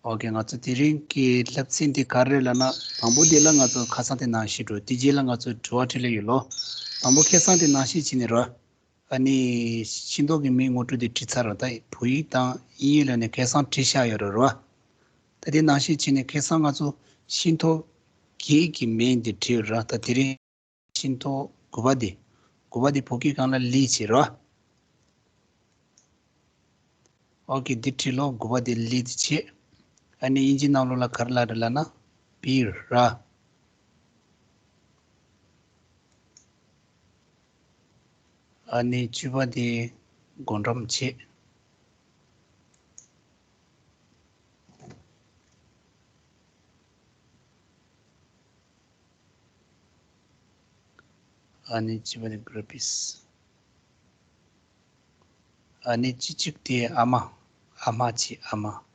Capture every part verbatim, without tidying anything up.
ཨོ་ཁེ། ང་ཚོ་དེ་རིང་གི་བསླབ་ཚན་འདི་ག་རེ་རེད་ལབ་ན། དང་པོ་འདི་ལ་ང་ཚོ་ཁ་སང་དེ་ནང་བཞིན་འགྲོ། དེ་རྗེས་ལ་ང་ཚོ་དྲི་བ་དྲིས་ལན་ཡོད་ལོ། དང་པོ་ཁ་སང་དེ་ནང་བཞིན་བྱས་ནས་རོ། ཨ་ནི་ཤིང་ཏོག་གི་མིང་ངོ་སྤྲོད་དེ་བྲིས་ཚར་རོ། ད་བོད་ཡིག་དང་དབྱིན་ཡིག་ལ་ནི་ཁ་སང་བྲིས་བཞག་ཡོད་རེད་རོ། ད་དེ་ནང་བཞིན་བྱས་ནས་ཁ་སང་ང་ཚོ་ཤིང་ཏོག་བརྒྱད་ཀྱི་མིང་དེ་བྲིས་ཡོད་རེད་ར། ད་དེ་རིང་ཤིང་ཏོག་དགུ་པ་དེ། དགུ་པ་དེ་བོད་སྐད་སྒང་ལ་ལི་བྱས་རོ། ཨོ་ཁེ། འདི་བྲིས་ལོ། དགུ་པ་དེ་ལི་དེ་བྱས། ཨ་ནི་དབྱིན་ཇི་ནང་ལོགས་ལ་ག་རེ་ལབ་རེད་ལབ་ན། པིར་ར། ཨ་ནི་བཅུ་པ་དེ་སྒོ་འགྲམ་བྱས། ཨ་ནི་བཅུ་པ་དེ་གྷི་རེ་པིས། ཨ་ནི་བཅུ་གཅིག་དེ་ཨ་མ། ཨ་མ་བྱས། ཨ་མ།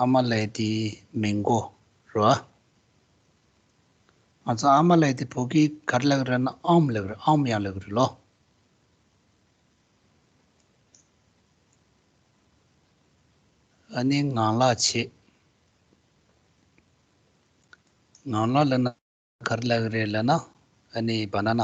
ཨ་མ་ལབ་ཡས་དེ་མེང་གོ་རོ། ང་ཚོ་ཨ་མ་ལབ་ཡས་དེ་བོད་སྐད་ག་རེ་ལབ་ཀྱི་རེད་ན། ཨམ་ལབ་ཀྱི་རེད། ཨམ་ཡང་ལབ་ཀྱི་རེད་ལོ། ཨ་ནི་ངང་ལག་བྱས། ངང་ལག་ལབ་ན་ག་རེ་ལབ་ཀྱི་རེད་ལབ་ན། ཨ་ནི་བ་ན་ན།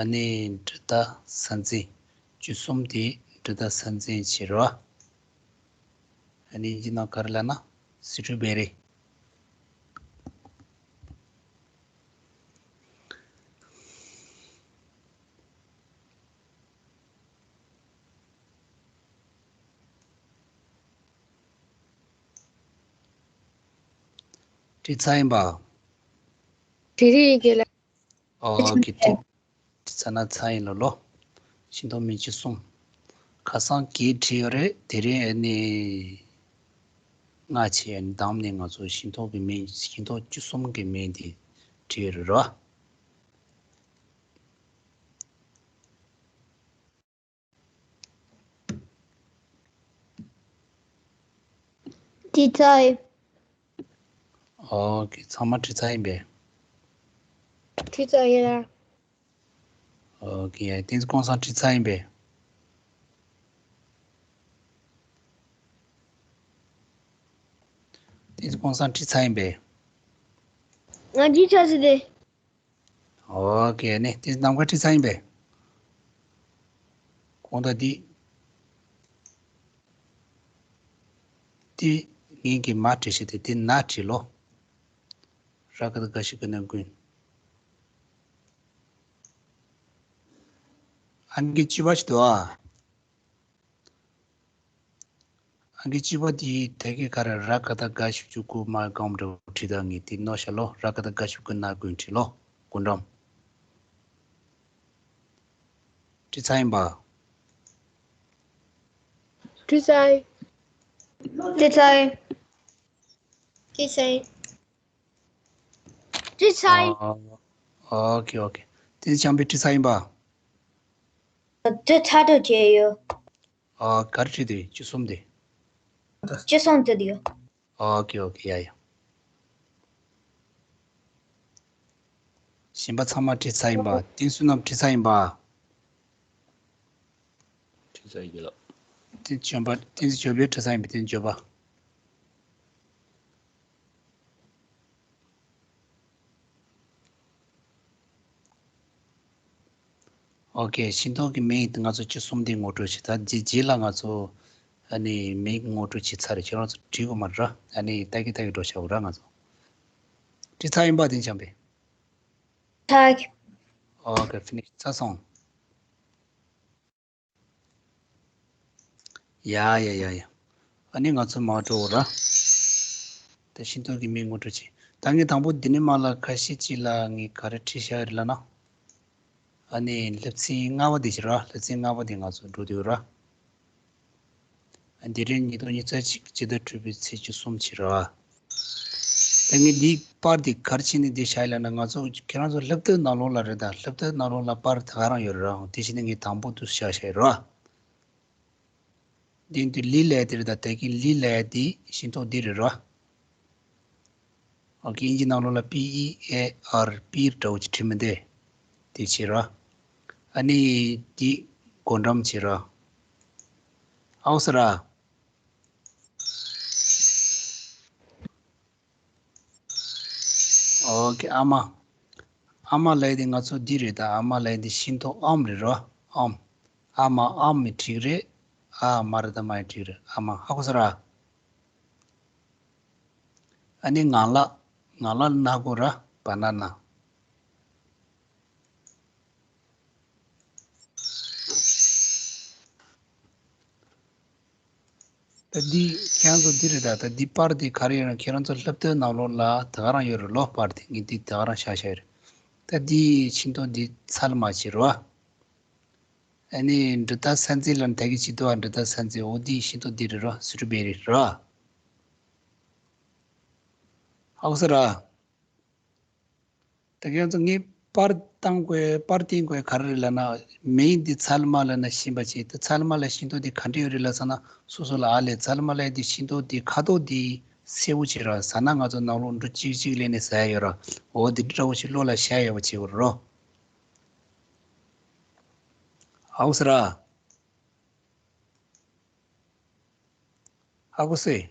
ཨ་ནི་འབྲི་དག་ས་འཛིན། བཅུ་གསུམ་དེ་འབྲི་དག་ས་འཛིན་བྱས་རོ། ཨ་ནི་དབྱིན་ཇི་ནང་ག་རེ་ལབ་ན། སི་ཊོ་བེ་རི། བྲིས་ཚར་ཡིན་པ། བྲིས་རེད་རྒན་ལགས། ཨོ་ཁེ། བྲིས་ཚར་ན་ཚར་ཡིན་ལོ་ལོ། ཤིང་ཏོག་མིང་བཅུ་གསུམ། ཁ་སང་བརྒྱད་བྲིས་ཡོད་རེད། དེ་རིང་ཨ་ནི་ལྔ་བྱས། ཨ་ནི་མདང་ནས་ང་ཚོ་ཤིང་ཏོག་གི་མིང་། ཤིང་ཏོག་བཅུ་གསུམ་གི་མིང་དེ་བྲིས་ཡོད་རེད་རོ། བྲིས་ཚར་ཡིན། ཨོ་ཁེ། ཚང་མ་བྲིས་ཚར་ཡིན་པས། བྲིས་ཚར་ཡིན་ལགས། ཨོ་ཁེ། བསྟན་འཛིན་ཀུན་བཟང་བྲིས་ཚར་ཡིན་པས། བསྟན་འཛིན་ཀུན་བཟང་བྲིས་ཚར་ཡིན་པས། ང་བྲིས་ཚར་ཟིན་ཏེ། ཨོ་ཁེ། ནི་དེ་ནམ་མཁའ་བྲིས་ཚར་ཡིན་པས། གོང་ད་འདི། འདི་ངེད་ཀྱིས་མ་བྲིས་ཤིག་དེ། དེ་ན་བྲིས་ལོ། ར་ག་བཏགས་ག་ཞབས་ཀྱུ་ན་དགུན། ཨང་ཀི་བཅུ་པ་ཞིག་འདུག་ཨ། ཨང་ཀི་བཅུ་པ་དེའི་དེ་གའི་ཁ་ར་ར་ག་བཏགས་ག་ཞབས་ཀྱུ་གུ་མ་གོང་འདྲ་བོ་བྲིས་དང་ངས་དེ་ནོ་ཤ་ལོ། ར་ག་བཏགས་ག་ཞབས་ཀྱུ་ན་དགུན་བྲིས་ལོ། དགུན་འགྲམ། བྲིས་ཚར་ཡིན་པ། བྲིས་ཚར་ཡིན། བྲིས་ཚར་ཡིན། བྲིས་ཚར་ཡིན། བྲིས་ཚར་ཡིན། ཨོ་ཁེ། ཨོ་ཁེ། དེ་བྱམས་པས་བྲིས་ཚར་ཡིན་པ། དེ་ཚར་དུ་བྱས་ཡོད། ཨ། ག་རེ་བྲིས་དེ། བཅུ་གསུམ་དེ། བཅུ་གསུམ་དེ་དེ་ཡོད། ཨོ་ཁེ། ཨོ་ཁེ། ཡ་ཡ། གཞན་པ་ཚང་མ་བྲིས་ཚར་ཡིན་པ། བསྟན་བསོད་ནམས་བྲིས་ཚར་ཡིན་པ། བྲིས་ཚར་ཡིན་ལགས། བསྟན་འཛིན་འབྱོན་པ། བསྟན་འཛིན་འབྱོན་པས་བྲིས་ཚར་ཡིན་པ། བསྟན་འཛིན་འབྱོན་པ། ཨོ་ཁེ། ཤིང་ཏོག་གི་མིང་ང་ཚོ་བཅུ་གསུམ་དེ་ངོ་སྤྲོད་བྱས། ད་རྗེས་རྗེས་ལ་ང་ཚོ་ཨ་ནི་མིང་ངོ་སྤྲོད་བྱས་ཚར་རེད། ཁྱེད་རང་ཚོ་བྲིས་དགོས་མ་རེད། ཨ་ནི་ལྟ་གི་ལྟ་གི་འགྲོ་བྱ་བ་ར། ང་ཚོ་བྲིས་ཚར་ཡིན་པ། དེ་བྱམས་པས། ཚར། ཨོ་ཁེ། ཕི་ནིཤ། ཚར་སོང་། ཡ་ཡ་ཡ་ཡ། ཨ་ནི་ང་ཚོ་མར་འགྲོ་ར། ད་ཤིང་ཏོག་གི་མིང་ངོ་སྤྲོད་བྱེད། ད་ངས་དང་པོ་འདི་ནས་མར་ལ་ཁ་ཤས་ཅིག་ལ་ངས་ག་རེ་བྲིས་བཞག་རེད་ལབ་ན། ཨ་ནི་སློབ་ཚན་ལྔ་པ་དེ་བྱེད་ར། སློབ་ཚན་ལྔ་པ་དེ་ང་ཚོ་འགྲོ་འདོད་ར། ཨ། དེ་རིང་ཉིས་སྟོང་ཉི་ཤུ་རྩ་གཅིག་སྤྱི་ཟླ་དྲུག་པའི་ཚེས་བཅུ་གསུམ་བྱེད་ར། ད་ངས་འདིའི་པར་འདི་ག་རེ་བྱས་ནས་འདི་བཞག་ཡིན་ལབ་ན། ང་ཚོ་ཁྱེད་རང་ཚོ་སློབ་དེབ་ནང་ལོགས་ལ་རེད། ད་སློབ་དེབ་ནང་ལོགས་ལ་པར་ད་ག་རང་ཡོད་རེད་ར། དེ་བྱས་ནས་ངས་དང་པོ་དུ་བཞག་བཞག་ཡོད་ར། འདི་འདི་ལི་ལབ་ཡ་དེ་རེད། ད་དེ་གི་ལི་ལབ་ཡ་དེ་ཤིང་ཏོག་འདི་རེད་ར། ཨོ་ཁེ། དབྱིན་ཇི་ནང་ལོགས་ལ་པི་ཨི་ཨེ་ཨར་པིར་འདྲ་བོ་ཅིག་བྲིས་མི་འདུག་དེ་བྱེད་རོགས། ཨ་ནི་དེ་སྒོ་འགྲམ་བྱེད་རོགས། ཨའོ་སི་ར། ཨོ་ཁེ། ཨ་མ། ཨ་མ་ལབ་ཡས་དེ་ང་ཚོ་འདི་རེད་ད། ཨ་མ་ལབ་ཡས་དེ་ཤིང་ཏོག་ཨམ་རེད་རོ། ཨམ། ཨ་མ་ཨམ་མི་འགྲིག་རེད། ཨ་མ་རེད་ད་མ་ཡི་འགྲིག་རེད། ཨ་མ། ཧ་གོ་སོང་ར། ཨ་ནི་ངང་ལག་ངང་ལག་ན་གོ་ར། བ་ན་ན། ད་འདི་ཁྱེད་རང་ཚོ་འདི་རེད་ད། ད་འདི་པར་འདི་ག་རེ་ཡོད་ན་ཁྱེད་རང་ཚོ་སློབ་དེབ་ནང་ལོགས་ལ་ད་ག་རང་ཡོད་རེད་ལོ། པར་འདི་ངས་འདི་ད་ག་རང་བཞག་བཞག་ཡོད་རེད། ད་འདི་ཤིང་ཏོག་འདི་ཚ་ལ་མ་བྱེད་རོ། ཨ་ནི་འབྲི་རྟགས་ས་འཛིན་ལ་ད་གི་བྱེད་དོ། འབྲི་རྟགས་ས་འཛིན། འོ་འདི་ཤིང་ཏོག་འདི་རེད་རོ། སི་ཊོ་བེ་རི་རོ། ཧ་གོ་སོང་ར། ད་ཁྱེད་ཚོ་ངས་པར་བཏང་དགོས། པར་བསྟན་དགོས་ག་རེ་རེད་ལབ་ན། མིང་འདི་ཚ་ལ་མ་ལབ་ན་ཤེས་པ་བྱེད། ད་ཚ་ལ་མ་ལ་ཤིང་ཏོག་འདི་ག་འདྲ་ཡོད་རེད་ལབ་ཟེར་ན་སོ་སོ་ལ་ཨ་ལས། ཚ་ལ་མ་ལ་འདི་ཤིང་ཏོག་འདི་ཁ་དོག་འདི་སེར་པོ་བྱེད་ར། ཟ་ན་ང་ཚོ་ནང་ལོགས་འབྲུ་གཅིག་གཅིག་ལེན་ནས་ཟ་ཡ་ཡོད་ར། འོ་འདི་འདྲ་བོ་ཞིག་བློ་ལ་ཤར་ཡོད་པ་བྱེད་དགོས་རོ། ཧ་གོ་སོང་ར། ཧ་གོ་སོང་།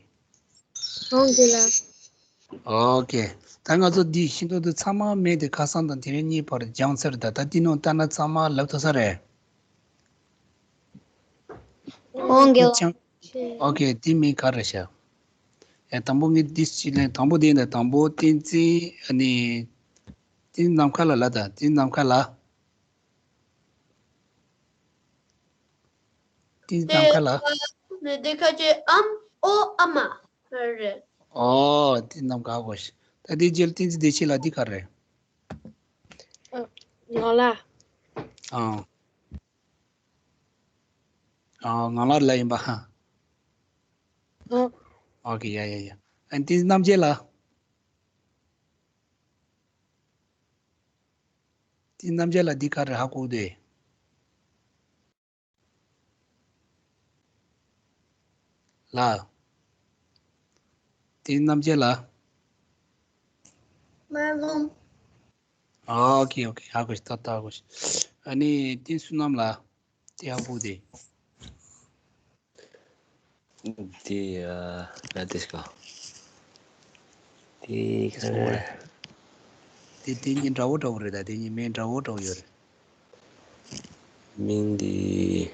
ཨོ་ཁེ་ལགས། ཨོ་ཁེ། ད་ང་ཚོ་འདི་ཤིང་ཏོག་འདི་ཚང་མ་མེད་དེ་ཁ་སང་དང་དེ་རིང་གཉིས་བར་སྦྱངས་ཚར། ད་ད་འདི་ནང་ལྟ་ན་ཚང་མ་ལབ་ཐུབ་ས་རེད། ཨོ་ཁེ་ལགས། སྦྱངས། ཨོ་ཁེ། འདི་མིང་ག་རེ་བྱ། ཨེ་དང་པོ་ངས་འདི་ཅིག་ལེན། དང་པོ་འདི་ཡིན་ད། དང་པོ་བསྟན་འཛིན། ཨ་ནི་བསྟན་འཛིན་ནམ་མཁའ་ལ་ལ་ད། བསྟན་འཛིན་ནམ་མཁའ་ལ། དེ་ནམ་མཁའ་ལ། དེ་ཁ་ཅིག་ཨམ་ཨོ་ཨ་མ་རེད། ཨོ་དེ་ནམ་མཁའ་གོ་ཤི། ད་དེ་རྗེས་ལ་བསྟན་འཛིན་བདེ་ཆེན་ལ་འདི་ག་རེད། ངང་ལག་ཨང་། ཨང་། ངང་ལག་ལ་ཡིན་པ། ཨང་། ཨོ་ཁེ། ཡ་ཡ་ཡ། ཨ་བསྟན་འཛིན་རྣམ་རྒྱལ་ལ། དེ་རྣམ་རྒྱལ་ལ་འདི་ག་རེ་ཧ་གོ་དེ། ལ། དེ་རྣམ་རྒྱལ་ལ། མ་ལོང་། ཨོ་ཁེ་ཨོ་ཁེ། ཧ་གོ་ཤི། ཏག་ཏག་ཧ་གོ་ཤི། ཨ་ནི་དེ་བསོད་ནམས་ལ། དེ་ཧ་གོ་དེ། དེ་ཡ་ལ་དེ་སྐ་དེ་ག་རེ། དེ་དེ་གཉིས་འདྲ་བོ་འདྲ་བོ་རེད་ད། དེ་གཉིས་མིང་འདྲ་བོ་འདྲ་བོ་ཡོད་རེད། མིང་འདི།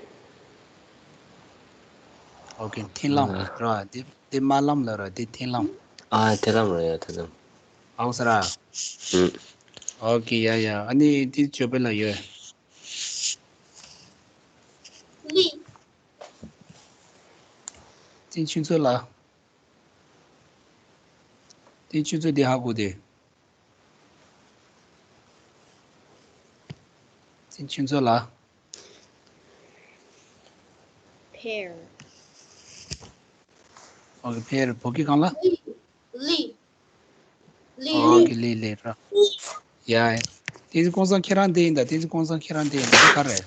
ཨོ་ཁེ། མཐིང་ལམ་ཨ་ར། དེ་དེ་རྨ་ལམ་ལ་ར། དེ་མཐིང་ལམ། ཨ་མཐིང་ལམ་ར། ཡ་མཐིང་ལམ། ཨའོ་ས་ར། ཨུ། ཨོ་ཁེ། ཡ་ཡ། ཨ་ནི་དེ་ཅོ་པེ་ལ་ཡོད། ལི། དེ་ཆུ་མཚོ་ལ། དེ་ཆུ་མཚོ་དེ་ཧ་གོ་དེ། དེ་ཆུ་མཚོ་ལ། pear། ཨོ་ཁེ། pear། བོད་སྐད་གང་ལ། ལི། ལི། ལི། ཨོ་ལི། ཁེ། ལི་ལི་ར། ཡ་ཡ། དེ་ཚོ་ཀོང་སང་ཁྱེད་རང་དེ་ཡིན་ད། དེ་ཚོ་ཀོང་སང་ཁྱེད་རང་དེ་ཡིན་ད། དེ་ག་རེད།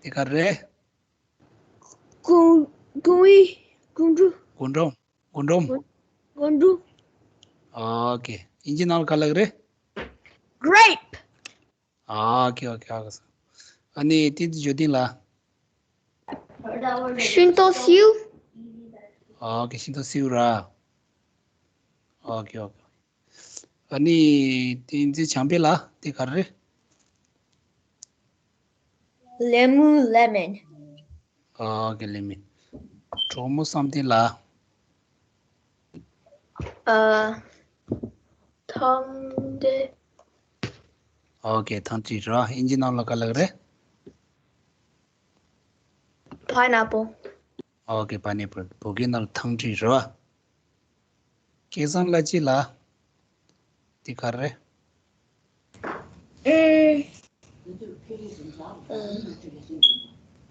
དེ་ག་རེད། ཀུང་། ཀུང་ཝི། ཀུང་ཀྲུ། རྒུན་འབྲུམ། རྒུན་འབྲུམ། རྒུན་འབྲུམ། ཨོ་ཁེ། དབྱིན་ཇི་ནང་ལ་ག་ལབ་ཀྱི་རེད། grape། ཨོ་ཁེ་ཨོ་ཁེ། ཨ་ཁེ་སོང་། ཨ་ནི་དེ་ཚོ་ཇོ་ལྡིང་ལ། ཤིང་ཏོག་སེའུ། ཨོ་ཁེ། ཤིང་ཏོག་སེའུ་ར། ཨོ་ཁེ་ཨོ་ཁེ། ཨ་ནི་དེ་ཚོ་བྱམས་པའི་ལ་དེ་ག་རེ་རེད། ལེ་མུ། lemon། ཨོ་ཁེ། ལེ་མུ། གྲོགས་མོ་བསམ་གཏན་ལ། ཨ། ཐང་ཏྲི། ཨོ་ཁེ། ཐང་ཏྲི་ར། དབྱིན་ཇི་ནང་ལ་ག་ལབ་རེད། pineapple། ཨོ་ཁེ། pineapple། བོད་སྐད་ནང་ལ་ཐང་ཏྲི་ར། སྐལ་བཟང་ལ་ཅི་ལ། དེ་ག་རེད། ཨུམ།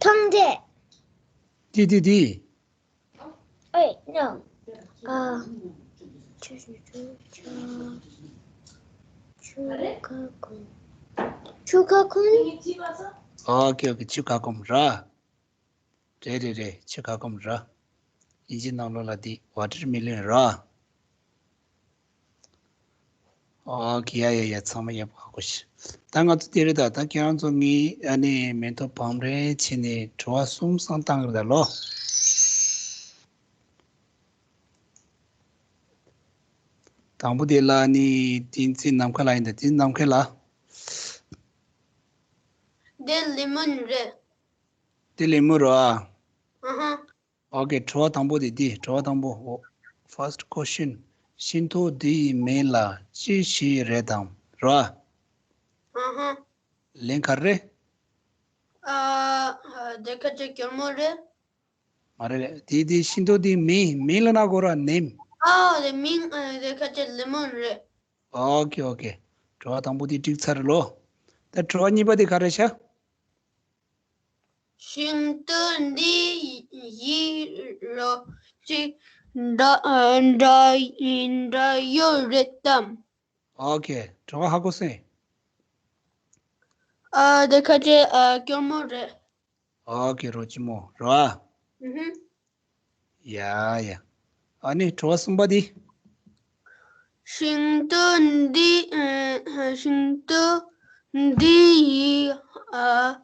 ཐང་ཏྲི། དེ་དེ་དེ། Wait, no. Uh, ཆུ་ཁ་ཁུམ། ཆུ་ཁ་ཁུམ། ཨོ་ཁེ་ཨོ་ཁེ། ཆུ་ཁ་ཁུམ་ར། རེད་རེད་རེད། ཆེ་ཁ་སྐོམ་ར། དབྱིན་ཇི་ནང་ལོགས་ལ་འདི་ཝ་ཊར་མི་ལོན་ར། ཨོ་ཁེ། ཡ་ཡ་ཡ། ཚང་མ་ཡག་པོ་ཧ་གོ་ཤི། ད་ང་ཚོ་དེ་རེད་ད། ད་ཁྱེད་རང་ཚོ་ངའི་ཨ་ནི་མེ་ཏོག་བམ་རེ་བྱས་ནས་དྲི་བ་གསུམ་སང་བཏང་གི་རེད་ད་ལོ། དང་པོ་དེ་ལ་ནི་བསྟན་འཛིན་ནམ་མཁའ་ལགས་ཡིན་ད། བསྟན་འཛིན་ནམ་མཁའ་ལགས། དེ་ལེ་མོན་རེད། དེ་ལེ་མོན་རེད་ཨ། ཨ་ཧ། ཨོ་ཁེ། དྲི་བ་དང་པོ་དེ་འདི། དྲི་བ་དང་པོ། First question. ཤིང་ཏོག་འདི་ཡི་མིང་ལ་ཅི་ཞིག་རེད་དམ། རེད་ཨ། ཨ་ཧ། ལན་ག་རེ་རེད། ཨ། དེ་ཁ་ཅིག་སྐྱོར་མོ་རེད། མ་རེད་རེད། དེ་དེ་ཤིང་ཏོག་དེའི་མིང་། མིང་ལབ་ན་གོ་ར། name. ཨ། དེ་མིང་ཨ། དེ་ཁ་ཅིག་ལེ་མོན་རེད། ཨོ་ཁེ་ཨོ་ཁེ། དྲི་བ་དང་པོ་དེ་འགྲིག་ཚར་ལོ། ད་དྲི་བ་གཉིས་པ་དེ་ག་རེ་ཤག། ཤིང་ཏོག་འདི་ཡི་རོ་ཅིག་འདྲ་འདྲ་འདྲ་ཡོད་རེད་དམ། ཨོ་ཁེ། དྲི་བ་ཧ་གོ་སོང་། ཨ། དེ་ཁ་ཅིག་ཨ། སྐྱོར་མོ་རེད། ཨོ་ཁེ། རོ་ལྕི་མོ་རེད་ཨ། ཨུ་ཧུ། ཡ་ཡ། ཨ་ནི་དྲི་བ་གསུམ་པ་འདི། ཤིང་ཏོག་འདི་ཨ། ཤིང་ཏོག་འདི་ཡི་ཨ།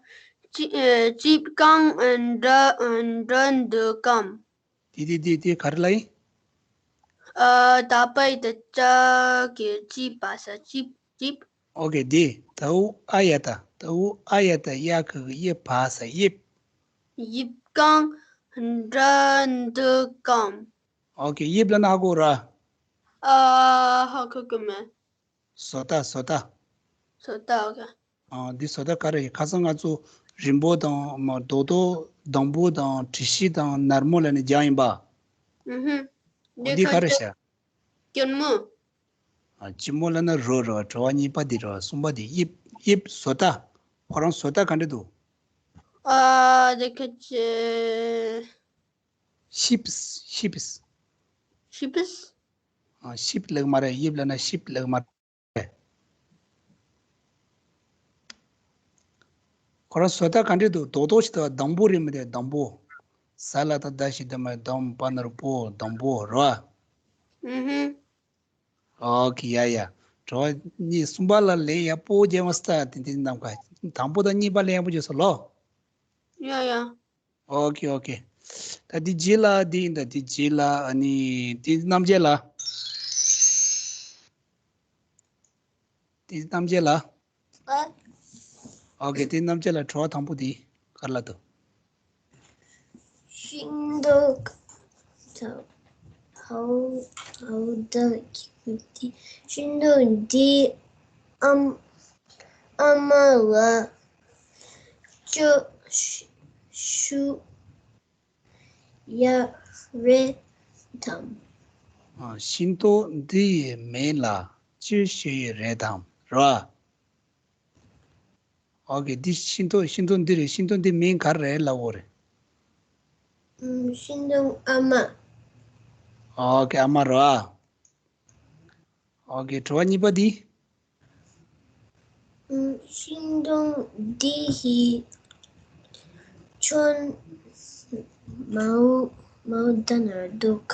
ཅི་ཨ། ཅིབ་གང་ཨ། འདྲ་ཨ། འདྲ་འདུག་གམ། དེ་དེ་དེ་དེ་ག་རེ་ལབ་ཡིན། ཨ། ད་པའི་ད་ཅ་གི་ཅི་པ་ས་ཅིབ་ཅིབ། ཨོ་ཁེ། དེ་ད་འུ་ཨ་ཡ་ད། ད་འུ་ཨ་ཡ་ད། ཡ་གི་གུ་ཡེ་བ་ས་ཡིབ། ཡིབ་གང་འདྲ་འདུག་གམ། ཨོ་ཁེ། ཡིབ་ལབ་ན་ཧ་གོ་ར། ཨ། ཧ་གོ་གི་མེད། བཟོ་ལྟ། བཟོ་ལྟ། བཟོ་ལྟ། ཨོ་ཁེ། ཨ། འདི་བཟོ་ལྟ་ག་རེ་ཡིན། ཁ་སང་ང་ཚོ་རིང་པོ་དང་མ། རྡོག་རྡོག་སྡོང་པོ་དང་དྲི་ཤིང་དང་ནར་མོ་ལབ་ནས་སྦྱངས་ཡིན་པ། ཨུ་ཧུ། འདི་ག་རེ་ཤག། སྐྱོར་མོ། ཨ། ལྕི་མོ་ལབ་ན་རོ་རེད་བ། དྲི་བ་གཉིས་པ་འདི་རེད་བ། གསུམ་པ་འདི་ཡིབ། ཡིབ་བཟོ་ལྟ། ཁོ་རང་བཟོ་ལྟ་ག་འདྲ་འདུག། ཨ། དེ་ཁ་ཅིག། ཤིབས། ཤིབས། ཤིབས། ཨ། ཤིབ་ལབ་མ་རེད། ཡིབ་ལབ་ན་ཤིབ་ལབ་མ་རེད། ཁོ་རང་བཟོ་ལྟ་ག་འདྲ་འདུག། རྡོག་རྡོག་ཞིག་འདུག། སྡོང་པོ་རེད་མི་འདུག། སྡོང་པོ། ཟ་ལ་ད་ད་ཞིག་འདུག་མ། སྡོམ་པ་ན་རོ་པོ། སྡོང་པོ་རེད་བ། ཨུ་ཧུ། ཨོ་ཁེ། ཡ་ཡ། དྲི་བ་གཉིས། གསུམ་པ་ལ་ལན་ཡག་པོ་རྒྱབ་མ་སྟ། དེ་དེ་ནམ་མཁའ། དང་པོ་དང་གཉིས་པ་ལན་ཡག་པོ་རྒྱབ་སོང་ལོ། ཡ་ཡ། ཨོ་ཁེ་ཨོ་ཁེ། ད་དེ་རྗེས་ལ་དེ་ཡིན་ད། དེ་རྗེས་ལ་ཨ་ནི་དེ་རྣམ་རྒྱལ་ལགས། དེ་རྣམ་རྒྱལ་ལགས། ཨ། ཨོ་ཁེ། དེ་རྣམ་རྒྱལ་ལགས། དྲི་བ་དང་པོ་དེ་ག་རེ་ལབ་འདུག། ཤིང་ཏོག་ད་ཧའུ་ཧའུ་ད་ཀི་ཏི། ཤིང་ཏོག་འདི་ཨམ་ཨ་མ་ལ་ཅོ་ཤུ་ཡ་རེད་དམ། ཨ། ཤིང་ཏོག་འདི་ཡི་མིང་ལ་ཅི་ཞུ་ཡི་རེད་དམ། རེད་བ། ཨོ་ཁེ། འདི་ཤིང་ཏོག། ཤིང་ཏོག་འདི་རེད། ཤིང་ཏོག་འདི་མིང་ག་རེ་རེད་ལབ་དགོས་རེད། ཨུམ། ཤིང་སྡོང་ཨ་མ། ཨོ་ཁེ། ཨ་མ་རེད་བ། ཨོ་ཁེ། དྲི་བ་གཉིས་པ་འདི། ཨུམ། ཤིང་སྡོང་འདི་ཡི་ཅོན་མའོ་མའོ་ད་ན་རྡོག་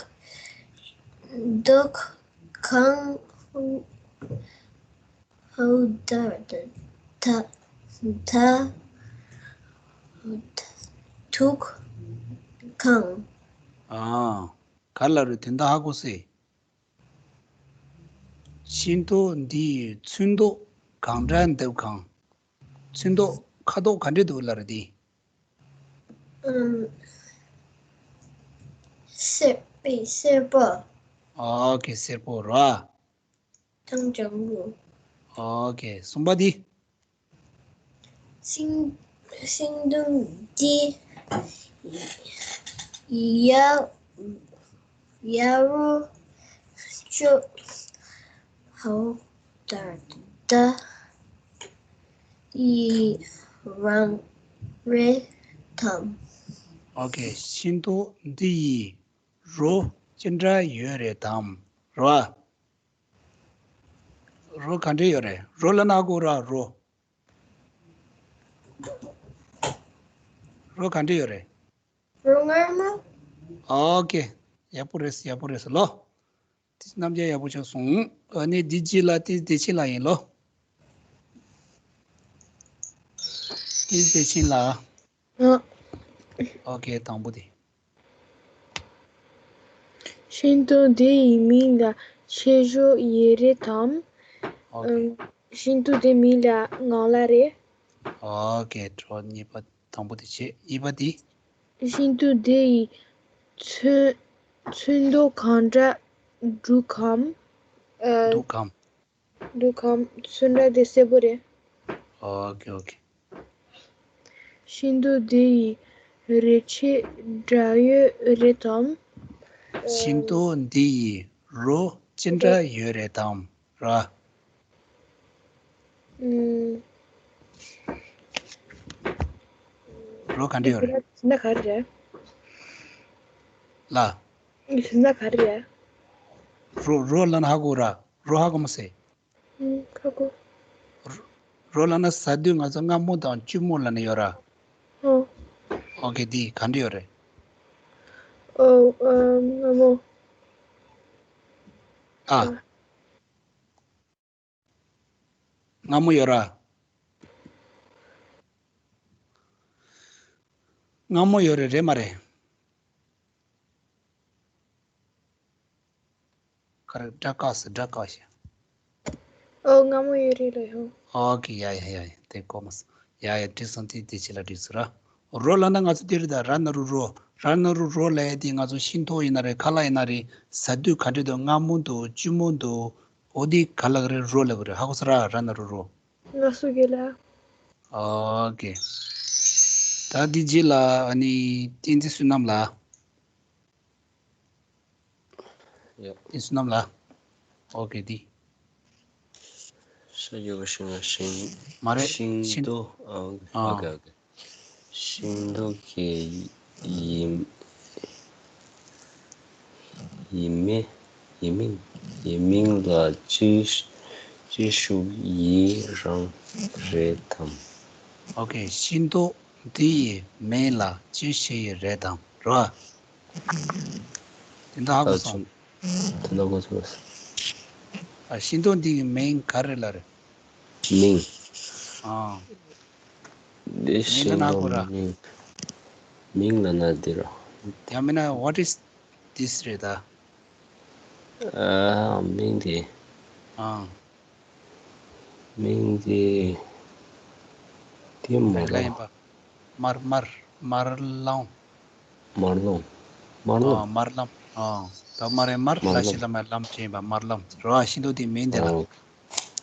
རྡོག་གང་ཧའུ་ཧའུ་ད་ད་ད་ཐུག་གང་། ཨ། ག་ལ་རུ་དོན་དག་ཧ་གོ་སེ། ཤིང་ཏོག་འདི་ཡི་ཚོན་མདོག་གང་འདྲ་འདུག་གང་། ཚོན་མདོག་ཁ་དོག་ག་འདྲ་འདུག་ལབ་རེད་དེ། ཨམ། སེར་པོ། སེར་པོ། ཨོ་ཁེ། སེར་པོ་ར། ཐང་ལྗང་གུ། ཨོ་ཁེ། གསུམ་པ་འདི། ཤིང་ཤིང་སྡོང་འདི་ཡ་ཡ་རུ་ཅོ་ཧའོ་ད་ད་ཡི་རང་རེད་དམ། ཨོ་ཁེ། ཤིང་ཏོག་འདི་ཡི་རོ་ཅི་འདྲ་ཡོད་རེད་དམ། རོ། རོ་ག་འདྲ་ཡོད་རེད། རོ་ལབ་ན་གོ་ར་རོ། རོ་ག་འདྲ་ཡོད་རེད། རོ་ང་མ། ཨོ་ཀེ། ཡག་པོ་རེད། ཡག་པོ་རེད་ལོ། དེ་རྣམ་རྒྱལ་ཡག་པོ་ཆགས་སོང་། ཨ་ནི་འདི་རྗེས་ལ་དེ་བདེ་ཆེན་ལགས་ཡིན་ལོ། དེ་བདེ་ཆེན་ལགས། ཨ། ཨོ་ཀེ། དང་པོ་དེ། ཤིང་སྡོང་འདི་ཡི་མིང་ལ་ཆོས་འབྱོར་ཡོད་རེད་དམ། ཨོ་ཀེ། ཨམ། ཤིང་སྡོང་འདི་མིང་ལ་ངང་ལ་རེད། ཨོ་ཀེ། འགྲོ། གཉིས་པ། དང་པོ་དེ་བྱེད། གཉིས་པ་དེ། ཤིང་སྡོང་འདི་ཡི་ཚོན་ཚོན་མདོག་གང་འདྲ་འདུག་གམ། ཨ། འདུག་གམ། འདུག་གམ། ཚོན་ཁྲ་དེ་སེར་པོ་རེད། ཨོ་ཀེ། ཨོ་ཀེ། ཤིང་སྡོང་འདི་ཡི་རོ་ཅི་འདྲ་ཡོད་རེད་དམ། ཤིང་སྡོང་འདི་ཡི་རོ་ཅི་འདྲ་ཡོད་རེད་དམ་ར། ཨུམ། རོ་ག་འདྲ་ཡོད་རེད། ན་ག་རེད། ལ། ན་ག་རེད། རོ་རོ་ལ་ན་ཧ་གོ་ར། རོ་ཧ་གོ་མ་སེ། ཨུམ། ཧ་གོ། རོ་རོ་ལ་ན་ཟ་དུས་ང་ཚོ་མངར་མོ་དང་སྐྱུར་མོ་ལ་ན་ཡོད་ར། ཨོ། ཨོ་ཀེ། འདི་ག་འདྲ་ཡོད་རེད། ཨོ། ཨ། མངར་མོ། ཨ། ཨ། མངར་མོ་ཡོད་ར། མངར་མོ་ཡོད་རེད། རེད་མ་རེད། ག་རེ། སྒྲ་བཀག་སོང་། སྒྲ་བཀག་ཤག་ཨོ། མངར་མོ་ཡོད་རེད་ལ་ཡོ། ཨོ་ཀེ། ཡ་ཡ་ཡ་ཡ། དེ་གོ་མ་སོང་། ཡ་ཡ། འགྲིག་སོང་། དེ་དེ་ཕྱི་ལ་འགྲིག་སོང་ར། རོ་ལ་ན་ང་ཚོ་དེ་རེད་ད། ར་ན་རོ་རོ། ར་ན་རོ་རོ་ལ་ཡ་དེ་ང་ཚོ་ཤིང་ཏོག་ཡིན་ན་རེད། ཁ་ལག་ཡིན་ན་རེད། ཟ་དུས་ག་འདྲ་འདུག་མངར་མོ་འདུག་སྐྱུར་མོ་འདུག་འོ་དེ་ག་ལབ་ཀྱི་རེད། རོ་ལབ་ཀྱི་རེད། ཧ་གོ་སོང་ར། ར་ན་རོ་རོ། ང་སུ་གེ་ལ། ཨོ་ཀེ། ད་འདི་རྗེས་ལ་ཨ་ནི་བསྟན་འཛིན་བསོད་ནམས་ལགས། ཡ། བསྟན་འཛིན་བསོད་ནམས་ལགས། ཨོ་ཀེ། འདི། ཤ་རྒྱུ་གི་ཤིང་ལ་ཤིང་། མ་རེད། ཤིང་ཤིང་ཏོག་ཨ། ཨོ་ཨ། ཀེ། ཨོ་ཀེ། ཤིང་ཏོག་གི་ཡིན། ཡིན་མིན། ཡིན་མིན། ཡིན་མིན་ལ་ཅི་ཅི་ཞུ་ཡི་རང་རེད་དམ། ཨོ་ཀེ། ཤིང་ཏོག་འདི་ཡི་མིང་ལ་ཅི་ཞུ་ཡི་རེད་དམ་རོ། དེ་འདྲ་ཧ་གོ་སོང་། དེ་འདྲ་གོ་སོང་། ཨ། ཤིང་ཏོག་འདི་ཡི་མིང་ག་རེ་ལབ་རེད། མིང་། ཨ། འདི་མིང་ལ་ཤིང་ན་གོ་ཏོག་ར། མིང་། མིང་ལ་ན་འདི་ར། ཡང་མིན་ན། what is this རེད་ད། ཨ། མིང་འདི། ཨ། མིང་འདི། འདི་མ་རེད་ལ་ར། ཡིན་པ། དམར་དམར་དམར་ལམ། དམར་ལམ། དམར་ལམ། ཨ། དམར་ལམ། ཨ། ད་དམར་རེད། དམར། དམར་ལ་ལམ། ཤི་ལ་མ་ལམ་བྱས་པ། དམར་ལམ་རོ། ཨ། ཤིང་ཏོག་དེ་མིང་དེ་ལ། ཨོ།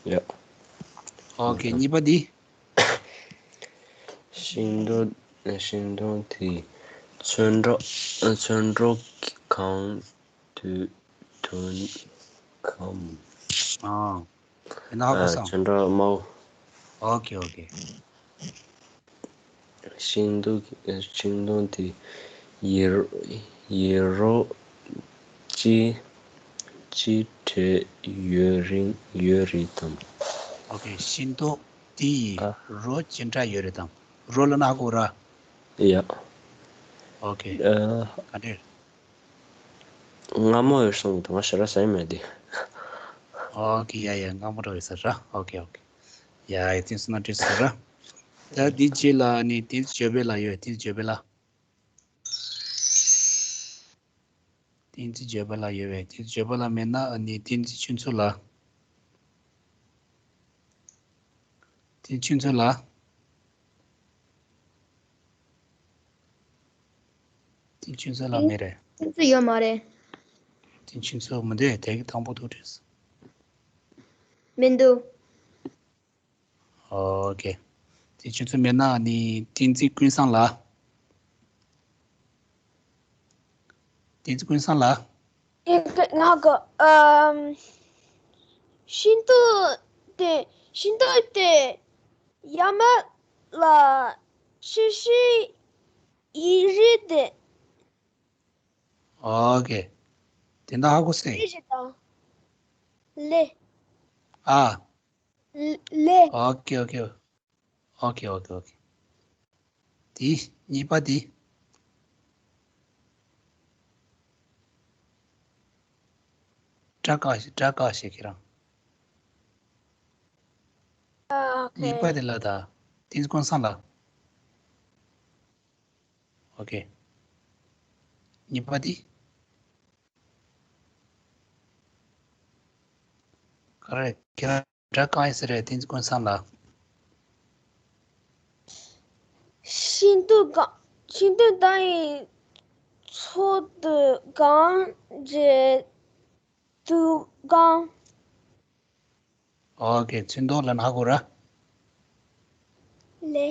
ཡ། ཨོ་ཀེ། གཉིས་པ་འདི། ཤིང་ཏོག་ཤིང་ཏོག་དེ་ཚོན་ཁྲ། ཚོན་ཁྲ་གང་དུ་ཐོན་གམ། ཨ། དེ་ན་ཧ་གོ་སོང་། ཚོན་ཁྲ་དམར་པོ། ཨོ་ཀེ། ཨོ་ཀེ། ཤིང་ཏོག་ཤིང་ཏོག་དེ་ཡི་ཡི་རོ་ཅི་ཅི་འདྲ་ཡོད་རིང་ཡོད་རེད་དམ། ཨོ་ཀེ། ཤིང་ཏོག་དེ་ཡི་ཨ། རོ་ཅི་འདྲ་ཡོད་རེད་དམ། རོ་ལ་ན་ཧ་གོ་ར། ཡ། ཨོ་ཀེ། ཨ། ག་འདྲ། མངར་མོ་ཡོད་སོང་དང་ང་ཞེ་དྲག་ཟ་ཡི་མེད་དེ། ཨོ་ཀེ། ཡ་ཡ། མངར་མོ་འདྲ་ཡོད་ས་ར། ཨོ་ཀེ། ཨོ་ཀེ། ཡ་ཡ། བསྟན་འཛིན་བསོད་ནམས་འགྲིག་སོང་ར། ད་འདི་རྗེས་ལ་ནི་བསྟན་འཛིན་འཇོལ་པའི་ལགས་ཡོད། བསྟན་འཛིན་འཇོལ་པའི་ལགས། བསྟན་འཛིན་འཇོལ་པ་ལགས་ཡོད་པས། བསྟན་འཛིན་འཇོལ་པ་ལགས་མེད་ན་ཨ་ནི་བསྟན་འཛིན་ཆོས་མཚོ་ལགས། བསྟན་འཛིན་ཆོས་མཚོ་ལགས། བསྟན་འཛིན་ཆོས་མཚོ་ལགས་མེད་རེད། ཆོས་མཚོ་ཡོད་མ་རེད། བསྟན་འཛིན་ཆོས་མཚོ་མི་འདུག་དེ་གི་དང་པོ་ཐུག་བྲིས་སོང་། མི་འདུག་ཨོ་ཀེ། དེ་ཁྱོད་ཚོ་མེད་ན་ནི་བསྟན་འཛིན་ཀུན་བཟང་ལགས། བསྟན་འཛིན་ཀུན་བཟང་ལགས། ཨེ། ང་ག་ཨམ། ཤིང་ཏོག་དེ་ཤིང་ཏོག་དེ་ཡ་མ་ལ་ཤི་ཤི་ཡི་རི་དེ། ཨོ་ཀེ། དེ་འདྲ་ཧ་གོ་སོང་། ལེ་ཞེས་དང་། ལེ། ཨ། ལེ། ཨོ་ཀེ་ཨོ་ཀེ། ཨོ་ཀེ་ཨོ་ཀེ་ཨོ་ཀེ། དེ་གཉིས་པ་དེ། སྒྲ་བཀག་ཞིག་སྒྲ་བཀག་ཞིག་ཁྱེད་རང་། ཨ། ཨོ་ཁེ། གཉིས་པ་དེ་ལ་ད། བསྟན་འཛིན་ཀུན་བཟང་ལ། ཨོ་ཁེ། གཉིས་པ་དེ། ག་རེ་ཁྱེད་རང་སྒྲ་བཀག་ཡིན་ཟེར་རེད། བསྟན་འཛིན་ཀུན་བཟང་ལ། ཤིན་ཏུ་གང་། ཤིན་ཏུ་དང་ཡི་ཚོགས་དུ་གང་རྗེས་དུ་གང་། ཨོ་ཁེ། ཚོན་མདོག་ལབ་ན་ཧ་གོ་ར། ལེ།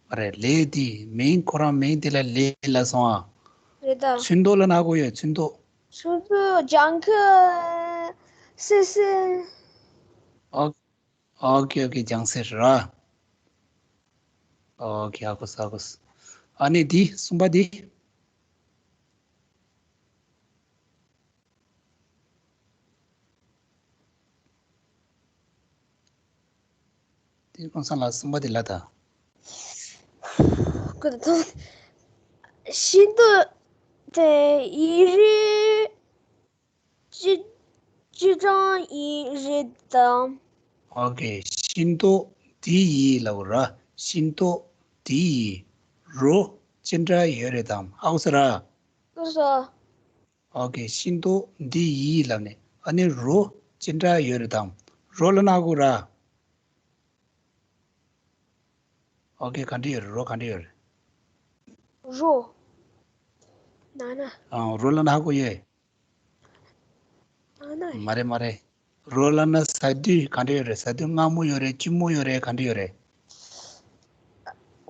མ་རེད། ལེ་དེ་མིང་ཁོ་རང་མིང་དེ་ལ་ལེ་ལབ་སོང་ཨ། རེད་ད། ཚོན་མདོག་ལབ་ན་ཧ་གོ་ཡོད། ཚོན་མདོག་ཚོན་མདོག་ལྗང་ཁུ་སིལ་སིལ། ཨོ། ཨོ་ཁེ་ཨོ་ཁེ། ལྗང་སེར་ར། ཨོ་ཁེ། ཧ་གོ་སོང་ཧ་གོ་སོང་། ཨ་ནི་དེ་གསུམ་པ་དེ། བསྟན་འཛིན་ཀུན་བཟང་ལགས། གསུམ་པ་དེ་ལབ་དང་། ཀུན་ཐང་། ཤིན་ཏུ་དེ་ཡི་རི་ཅི་ཅི་ཀྲང་ཡི་རེད་དམ། ཨོ་ཁེ། ཤིན་ཏུ་དེ་ཡི་ལབ་ར། ཤིན་ཏུ་དེ་ཡི་རོ་ཅི་འདྲ་ཡོད་རེད་དམ། ཧ་གོ་སོང་ར། ལགས་སོ། ཨོ་ཁེ། ཤིན་ཏུ་འདི་ཡིས་ལབ་ནས། ཨ་ནི་རོ་ཅི་འདྲ་ཡོད་རེད་དམ། རོ་ལབ་ན་ཧ་གོ་ར། ཨོ་ཁེ། ག་འདྲ་ཡོད་རེད། རོ་ག་འདྲ་ཡོད་རེད། རོ། ན་ན། ཨ། རོ་ལབ་ན་ཧ་གོ་ཡོད། ན་ན། མ་རེད་མ་རེད། རོ་ལབ་ན་ཟ་དུས་ག་འདྲ་ཡོད་རེད། ཟ་དུས་མངར་མོ་ཡོད་རེད། སྐྱུར་མོ་ཡོད་རེད། ག་འདྲ་ཡོད་རེད།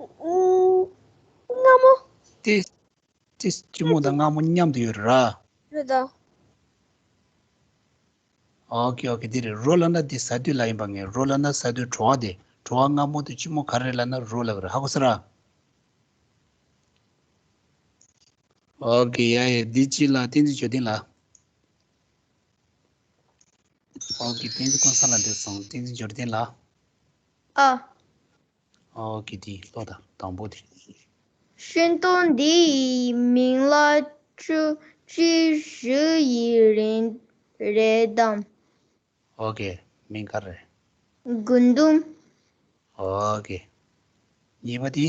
ཨུམ། མངར་མོ། དེ། དེ་སྐྱུར་མོ་དང་མངར་མོ་མཉམ་དུ་ཡོད་རེད་ར། རེད་ད། ཨོ་ཁེ་ཨོ་ཁེ། དེ་རེད། རོ་ལབ་ན་དེ་ཟ་དུས་ལ་ཡིན་པ་ངས། རོ་ལབ་ན་ཟ་དུས་བྲོ་བ་དེ། བྲོ་བ་མངར་མོ་དང་སྐྱུར་མོ་ག་རེ་རེད་ལབ་ན་རོ་ལབ་རེད། ཧ་གོ་སོང་ར། ཨོ་ཁེ། ཡ་ཡ། འདི་གཅིག་ལ་བསྟན་འཛིན་འབྱོར་ལྡན་ལ། ཨོ་ཁེ། བསྟན་འཛིན་ཀུན་བཟང་ལ་འདི་སོང་། བསྟན་འཛིན་འབྱོར་ལྡན་ལ། ཨ། ཨོ་ཁེ། དེ་ཀློག་དང་། དང་པོ་དེ། ཤིན་ཏུ་འདི་ཡི་མིང་ལ་བཅུ་གཅིག་བཞི་ཡི་རིང་རེད་དམ། ཨོ་ཁེ། མིང་ག་རེ། རྒུན་འབྲུམ། ཨོ་ཁེ། གཉིས་པ་དེ།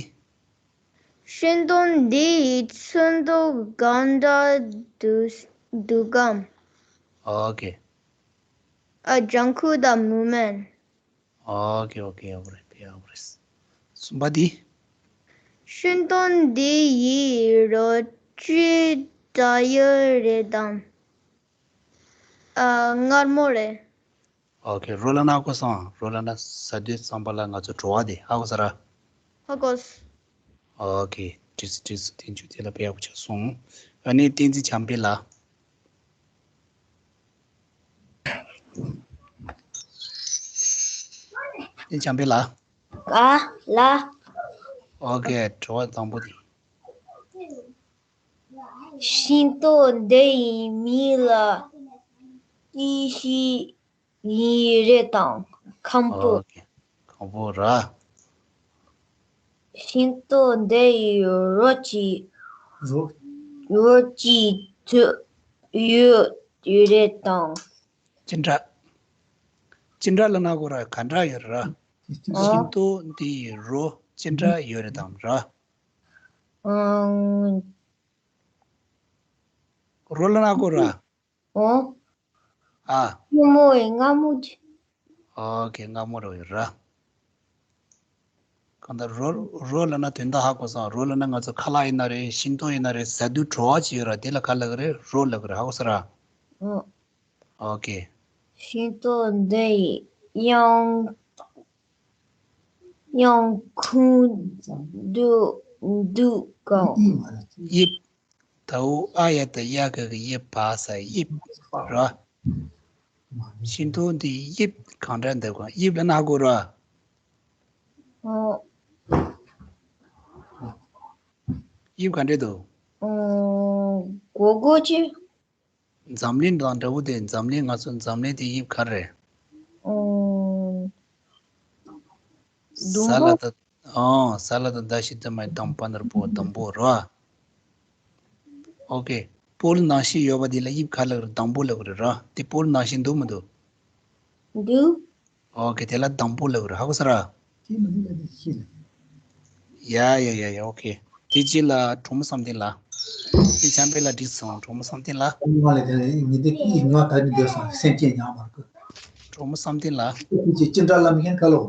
ཤིན་ཏུ་འདི་ཡི་ཚོན་མདོག་གང་འདྲ་འདུག་གམ། ཨོ་ཁེ། ཨ། ལྗང་ཁུ་དང་མུ་མེན། ཨོ་ཁེ་ཨོ་ཁེ། ཡག་པོ་རེད། དཔེ་ཡག་པོ་རེད། གསུམ་པ་དེ། ཤིན་ཏུ་འདི་ཡི་རོ་ཅི་འདྲ་ཡོད་རེད་དམ། ཨ། མངར་མོ་རེད། ཨོ་ཁེ། རོ་ལབ་ན་ཧ་གོ་སོང་། རོ་ལབ་ན་ཟ་དུས་ཙམ་པ་ལ་ང་ཚོ་བྲོ་བ་དེ། ཧ་གོ་སོང་ར། ཧ་གོ་སོང་། ཨོ་ཁེ། འགྲིག་སོང་འགྲིག་སོང་། བསྟན་འགྱུར་དེ་ལ་དཔེ་ཡག་པོ་ཆགས་སོང་། ཨ་ནི་བསྟན་འཛིན་བྱམས་པ་ལགས། བསྟན་འཛིན་བྱམས་པ་ལགས། ག་ལ། ཨོ་ཁེ། དྲི་བ་དང་པོ་དེ། ཤིན་ཏུ་འདི་ཡི་མིང་ལ་ཡེ་ཤེས་ཡིན་རེད་དམ། ཁམ་བུ། ཨོ་ཁེ། ཁམ་བུ་ར། ཤིན་ཏུ་འདི་ཡི་རོ་ཅི། རོ། རོ་ཅི་ཚོད་ཡོད་རེད་དམ། ཅི་འདྲ། ཅི་འདྲ་ལབ་ན་ཧ་གོ་ར། ག་འདྲ་ཡོད་ར། ཨོ། ཤིན་ཏུ་འདི་ཡི་རོ་ཅི་འདྲ་ཡོད་རེད་དམ་ར། ཨང་། རོ་ལབ་ན་ཧ་གོ་ར། ཨོ། ཨ། སྐྱུར་མོ་ཡིན། མངར་མོ་ཅི། ཨོ་ཁེ། མངར་མོ་རེད་ཡོད་ར། གང་ལྟར་རོ། རོ་ལབ་ན་དོན་དག་ཧ་གོ་སོང་། རོ་ལབ་ན་ང་ཚོ་ཁ་ལག་ཡིན་ན་རེད། ཤིང་ཏོག་ཡིན་ན་རེད། ཟ་དུས་བྲོ་བ་ཅིག་ཡོད་ར། དེ་ལ་ག་ལབ་ཀྱི་རེད། རོ་ལབ་ཀྱི་རེད། ཧ་གོ་སོང་ར། ཨོ། ཨོ་ཁེ། ཤིང་ཏོག་འདི་ཡི་ཡང་ཡང་ཁུང་འདུག་འདུག་གམ། དབྱིབས། ད་འུ་ཨ་ཡ་ད་ཡ་ག་གི་དབྱིབས། བ་ས་དབྱིབས་ར། ཤིང་ཏོག་འདི་དབྱིབས་གང་འདྲ་འདུག་གམ། དབྱིབས་ལབ་ན་ཧ་གོ་ར། ཨོ། དབྱིབས་ག་འདྲ་འདུག་ཨོ། སྒོར་སྒོར་ཅིག་འཛམ་གླིང་དང་འདྲ་བོ་དེ། འཛམ་གླིང་། ང་ཚོ་འཛམ་གླིང་དེ་དབྱིབས་ག་རེ་རེད། ཨོ། ཟླུམ་པོ། ས་ལ་ད། ཨོ། ས་ལ་ད་མདའ་བཞི་བསྡམས་པའི་དང་པ་ནོར་བུ་དང་པོ་རེད་བ། ཨོ་ཁེ། སྤོ་ལོ་ནང་བཞིན་ཡོད་པ་འདི་ལ་དབྱིབས་ག་ལབ་རེད། སྡང་པོ་ལབ་རེད་ར། དེ་སྤོ་ལོ་ནང་བཞིན་འདུག་མི་འདུག་འདུག་ཨོ་ཀེ། དེ་ལ་སྡང་པོ་ལབ་རེད། ཧ་གོ་སོང་ར། ཡ་ཡ་ཡ་ཡ། ཨོ་ཀེ། དེ་རྗེས་ལ་གྲོགས་མོ་བསམ་གཏན་ལགས། དེ་ཆམ་པའི་ལ་འགྲིག་སོང་། གྲོགས་མོ་བསམ་གཏན་ལགས། ང་ལ་དེ་ནས་ཉི་ཟླ་གཅིག་ང་ད་ནི་འདོད་སོང་། སེམས་ཅན་ཉག་མར་གོ། གྲོགས་མོ་བསམ་གཏན་ལགས། ཅི་ཅི་འདྲ་ལ་མི་ཁན་ཁ་ལོ།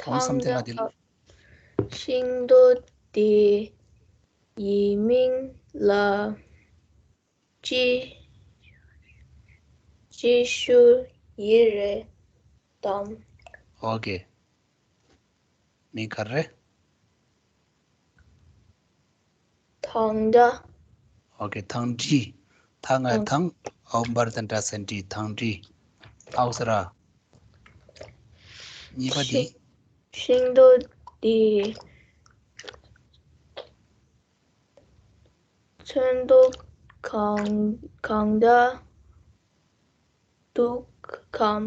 གྲོགས་མོ་བསམ་གཏན་ལགས། དེ་ལ། ཤིང་ཏོག་དེ་ཡི་མིང་ལ་ཅི་ཅི་ཞུ་ཡི་རེད་དམ། ཨོ་ཀེ། མིང་ག་རེ་རེད། ཐང་འདྲ། ཨོ་ཀེ། ཐང་འདྲི། ཐ་ང་ཐང་། ཨའོ་འབར་དང་འདྲ་ས་འདྲི། ཐང་འདྲི། ཨའོ་ས་ར། གཉིས་པ་དེ། ཤིང་ཏོག་དེ་ཚོན་མདོག་གང་གང་འདྲ་འདུག་གམ།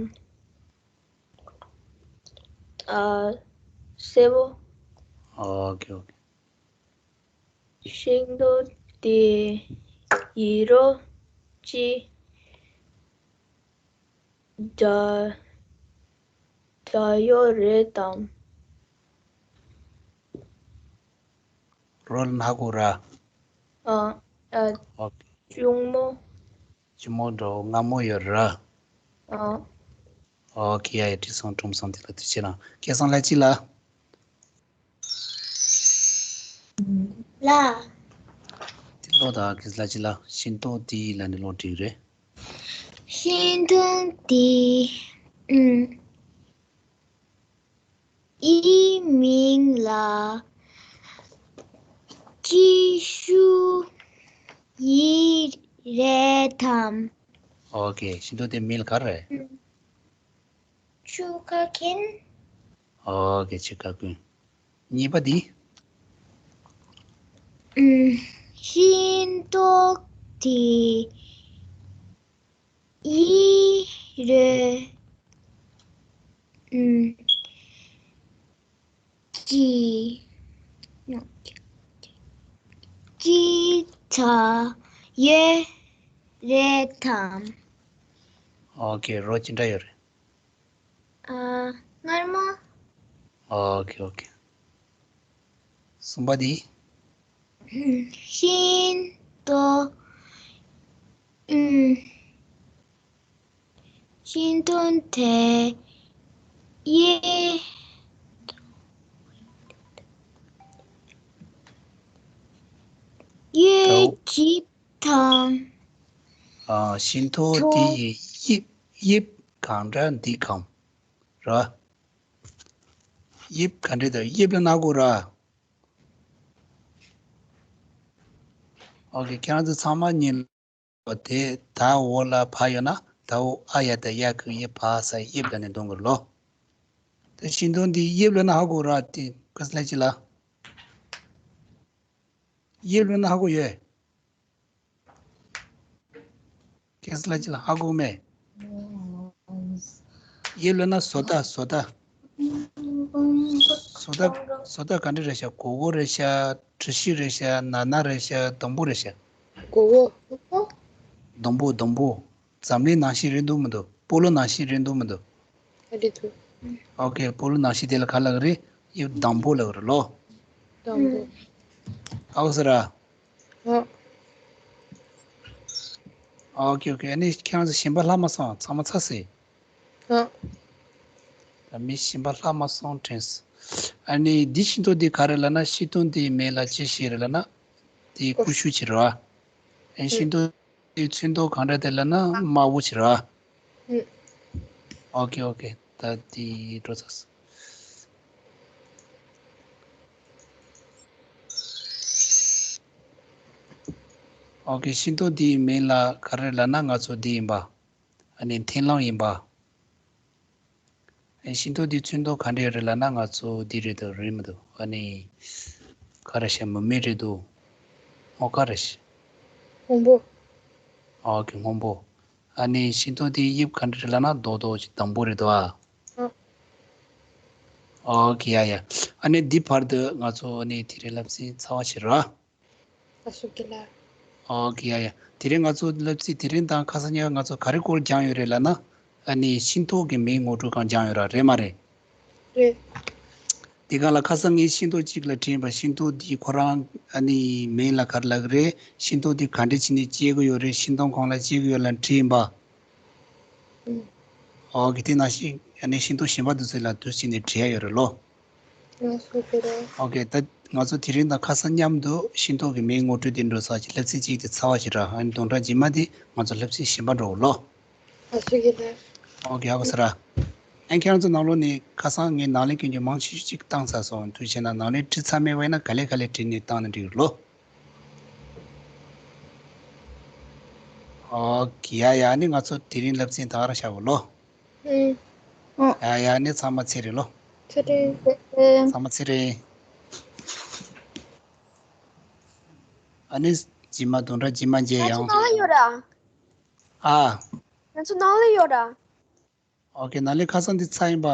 ཨ། སེར་པོ། ཨོ་ཀེ། ཨོ་ཀེ། ཤིང་ཏོག་དེ་ཡི་རོ་ཅི་འདྲ་འདྲ་ཡོད་རེད་དམ། རོ་ལ་ན་གོ་ར། ཨ། ཨ། ཨོ་ཀེ། གཅུང་མོ། གཅུང་མོ་འདྲ་པོ་མངར་མོ་ཡོད་ར། ཨ། ཨོ་ཀེ། ཡ་ཡ། འགྲིག་སོང་། གྲོགས་མོ་བསམ་གཏན་ལགས། དེ་བྱས་ན་སྐལ་བཟང་ལགས་ཅི་ལ། ལ། དེ་ལོ་ད་གི་ལ་ཅི་ལ། ཤིང་ཏོག་དེ་ལ་ནི་ལོ་འགྲིག་རེད། ཤིང་ཏོག་དེ་ཨུམ་ཡི་མིང་ལ་ཅི་ཞུ་ཡི་རེད་དམ། ཨོ་ཀེ། ཤིང་ཏོག་དེ་མིང་ལ་ག་རེ་རེད། ཆུ་ཁ་ཀུན། ཨོ་ཀེ། ཆུ་ཁ་ཀུན། གཉིས་པ་དེ། ཤིང་ཏོག་དེ་ཡི་རེད། ཀྱི་ཀྱི་ཚ་ཡོད་རེད་དམ། ཨོ་ཀེ། རོ་ཅི་འདྲ་ཡོད་རེད། ཨ། མངར་མོ། ཨོ་ཀེ། ཨོ་ཀེ། གསུམ་པ་དེ། ཤིང་ཏོག་ཤིང་ཏོག་དེ་ཡི་ཡི་ཇིབ་དང་། ཨ། ཤིང་ཏོག་དེ་ཡི་དབྱིབས། དབྱིབས་གང་འདྲ་འདུག་གམ། ར། དབྱིབས་ག་འདྲ་འདུག་དབྱིབས་ལ་ན་གོ་ར། ཨོ་ཀེ། ཁྱེད་རང་ཚོ་ཚང་མ་གཉིས། དེ་ད་འོ་ལ་བ་ཡོད་ན་ད་འོ་ཨ་ཡ་ད་ཡ་གི་ཡི་བ་ས་དབྱིབས་ལ་ནི་འདོན་དགོས་ལོ། དེ་ཤིང་ཏོག་འདི་དབྱིབས་ལ་ན་ཧ་གོ་ར། དེ་ག་ས་ལ་ཅི་ལ། དབྱིབས་ལ་ན་ཧ་གོ་ཡོད། ག་ས་ལ་ཅི་ལ་ཧ་གོ་མེད། དབྱིབས་ལ་ན་བཟོ་ལྟ། བཟོ་ལྟ། བཟོ་ལྟ། བཟོ་ལྟ་ག་འདྲ་རེད་ཤག་སྒོར་སྒོར་རེད་ཤག་གྲུ་བཞི་རེད་ཤག་ནར་ནར་རེད་ཤག་སྡོང་པོ་རེད་ཤག་སྒོར་སྒོར། སྡོང་པོ། སྡོང་པོ། འཛམ་གླིང་ནང་བཞིན་རེད་འདུག་མི་འདུག་སྤོ་ལོ་ནང་བཞིན་རེད་འདུག་མི་འདུག་རེད་འདུག་ཨོ་ཀེ། སྤོ་ལོ་ནང་བཞིན་དེ་ལ་ག་ལབ་ཀྱི་རེད། དབྱིབས་སྡང་པོ་ལབ་ཀྱི་རེད་ལོ། སྡང་པོ། ཧ་གོ་སོང་ར། ཨོ། ཨོ་ཀེ་ཨོ་ཀེ། ཨ་ནི་ཁྱེད་རང་ཚོ་གཞན་པ་ལྷག་མ་སོང་། ཚང་མ་ཚར་སོང་། ཨ། ད་མི་གཞན་པ་ལྷག་མ་སོང་དྲན་སོང་། ཨ་ནི་འདི་ཤིང་ཏོག་འདི་ག་རེ་ལབ་ན། ཤིང་ཏོག་འདིའི་མིང་ལ་ཅི་ཞིག་རེད་ལབ་ན། འདི་ཀུ་ཤུ་ཅིག་རེད་བ། ཨ་ནི་ཤིང་ཏོག་འདིའི་ཚོན་མདོག་གང་འདྲ་དེ་ལབ་ན་དམར་པོ་ཅིག་རེད་བ། ཨོ་ཀེ་ཨོ་ཀེ། ད་འདི་འགྲོ་ཚར་སོང་། ཨོ་ཀེ། ཤིང་ཏོག་འདིའི་མིང་ལ་ག་རེ་ལབ་ན། ང་ཚོ་འདི་ཡིན་པ། ཨ་ནི་མཐིང་ལམ་ཡིན་པ། ཨ་ནི་ཤིང་ཏོག་འདི་ཚོན་མདོག་ག་འདྲ་རེད་ལབ་ན། ང་ཚོ་འདི་རེད་འདུག་རེད་མི་འདུག་ཨ་ནི་ག་རེ་ཤག་མུ་མེད་རེད་འདུག་སྔོ་དཀར་རེད་ཤག་སྔོན་པོ། ཨོ་ཀེ། སྔོན་པོ། ཨ་ནི་ཤིང་ཏོག་འདི་དབྱིབས་ག་འདྲ་རེད་ལབ་ན། རྡོག་རྡོག་ཅིག་སྡང་པོ་རེད་འདུག་ཨ། ཨ། ཨོ་ཁེ་ཡ་ཡ། ཨ་ནི་འདི་བར་དུ་ང་ཚོ་ཨ་ནི་དེ་རིང་སློབ་ཚན་ཚར་བ་ཞིག་ར། ཨོ་ཁེ་ཡ་ཡ། དེ་རིང་ང་ཚོ་སློབ་ཚན་དེ་རིང་དང་ཁ་སང་ཉིན་ང་ཚོ་ག་རེ་སྐོར་སྦྱངས་ཡོད་རེད་ལབ་ན། ཨ་ནི་ཤིང་ཏོག་གི་མིང་ངོ་སྤྲོད་སྒང་སྦྱངས་ཡོད་ར། རེད་མ་རེད། རེད། དེ་སྒང་ལ་ཁ་སང་ངས་ཤིང་ཏོག་གཅིག་ལ་དྲིས་པ། ཤིང་ཏོག་འདི་ཁོ་རང་ཨ་ནི་མིང་ལ་ག་རེ་ལབ་ཀྱི་རེད། ཤིང་ཏོག་འདི་ག་འདྲ་བྱས་ནས་སྐྱེ་གི་ཡོད་རེད། ཤིང་སྡོང་གང་ལ་སྐྱེ་གི་ཡོད་ལབ་དྲིས་པ། ཨོ་ཁེ། དེ་ནང་བཞིན་ཨ་ནི་ཤིང་ཏོག་གཞན་པ་དེ་ཚོ་ལ་དུས་ཕྱིན་ནས་དྲི་ཡ་ཡོད་རེད་ལོ། ཨོ་ཁེ། ད་ང་ཚོ་དེ་རིང་དང་ཁ་སང་མཉམ་དུ་ཤིང་ཏོག་གི་མིང་ངོ་སྤྲོད་དེ་འགྲོ་ས་ཅིག་སློབ་ཚན་གཅིག་དེ་ཚར་བ་ཞིག་ར། ཨ་ནི་བདུན་ཕྲག་རྗེས་མ་དེ་ང་ཚོ་སློབ་ཚན་གཞན་པ་འགྲོ་ལོ། ཨོ་ཁེ། ཧ་གོ་སོང་ར། ཨ་ཁྱེད་རང་ཚོ་ནང་ལོགས་ནས་ཁ་སང་ངས་ནང་ལས་ཀྱི་མང་ཆེ་ཤོས་ཅིག་བཏང་ཚར་སོང་། དུས་ཆེན་ན་ནང་ལས་བྲིས་ཚར་མེད་པ་ཡིན་ན་ག་ལེ་ག་ལེ་བྲིས་ནས་བཏང་ན་འགྲིག་ལོ། ཨོ་ཁེ། ཡ་ཡ། ཨ་ནི་ང་ཚོ་དེ་རིང་སློབ་ཚན་ད་ག་རང་བཞག་གོ་ལོ། ཨུམ། ཨོ། ཡ་ཡ། ཨ་ནི་ཚང་མ་ཚེ་རིང་ལོ། ཚེ་རིང་། ཚེ་རིང་། ཚང་མ་ཚེ་རིང་། ཨ་ནི་རྗེས་མ་བདུན་ཕྲག་རྗེས་མ་མཇལ་ཡོང་། ང་ཚོ་ནང་ལ་ཡོད་ར། ཨ། ང་ཚོ་ནང་ལ་ཡོད་ར། ཨོ་ཁེ། ནང་ལས་ཁ་སང་འདི་ཚར་ཡིན་པ།